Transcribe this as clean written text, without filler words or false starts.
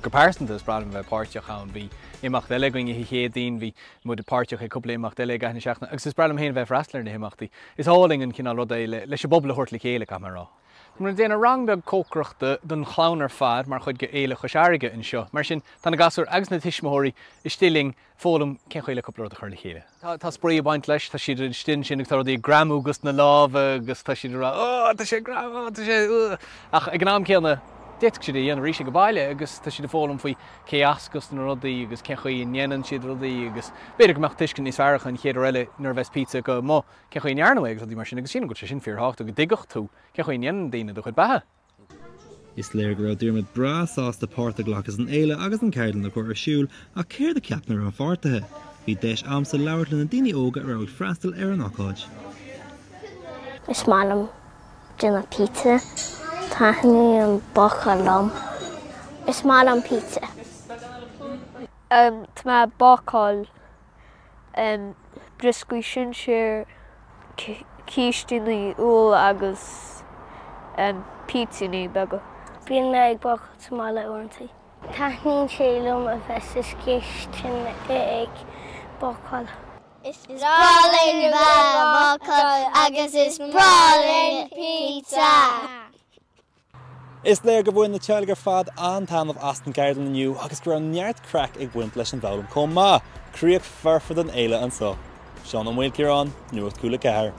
Go pearsanta, is breá liom a bheith páirteach ann. Bhí imeacht eile againn oíche Chéadaoin, bhí muid páirteach i cúpla imeacht eile i gcaitheamh na seachtaine agus is breá liom féin a bheith ag freastal ar na himeachtaí. Is álainn an cineál rud é leis an bpobal a thabhairt le chéile, caithfidh mé a rá. Tá muid ag déanamh rang beag cócaireachta don chlann ar fad mar chuid de Fhéile Chois Fharraige anseo. Mar sin, tá na gasúir agus na tuismitheoirí istigh linn ag foghlaim cén chaoi le cúpla rud a chur le chéile. Tá spraoi ag baint leis, tá siad istigh ansin agus tá rudaí ag greamú dos na lámha agus tá siad ag rá 'Ó, tá sé ag greamú, tá sé, ugh'. Ach ag an am céanna, d'fhéadfadh siad é a dhéanamh arís ag an baile agus tá siad ag foghlaim faoi cé as dos na rudaí agus cén chaoi a ndéanann siad rudaí agus b'fhéidir go mbeadh tuiscint níos fearr acu an chéad uair eile nuair a bheas pizza acu amuigh, cén chaoi a ndearnadh é agus rudaí mar sin agus sílim go bhfuil sé sin fíorthábhachtach go dtuigfeadh tú cén chaoi a ndéanann daoine do chuid beatha. Is léir go raibh Diarmuid breá sásta páirt a ghlacadh san fhéile agus an ceardlann a chur ar siúl ach céard a cheap na rannpháirtithe? Bhí deis a'msa labhairt le na daoine óga a raibh ag freastal ar an ócáid. Is maith liom déanamh pizza. Taitníonn bácáil liom. Is maith liom pizza. Tá mé ag bácáil. brioscaí sinsir, cístíní úll agus pítsíní beaga. Bíonn mé ag bácáil sa mbaile uaireanta. Taitníonn sé liom a bheith sa chistin ag bácáil. Is breá linn a bheith ag bácáil agus is breá linn pizza! Is léir go bhain na teaghlaigh ar fad an-taitneamh as an gceardlann inniu agus go raibh neart craic ag baint leis an bhfoghlaim chomh maith. Críoch foirfe don fhéile anseo. Seán Ó Maoilchiaráin, Nuacht Cúla 4.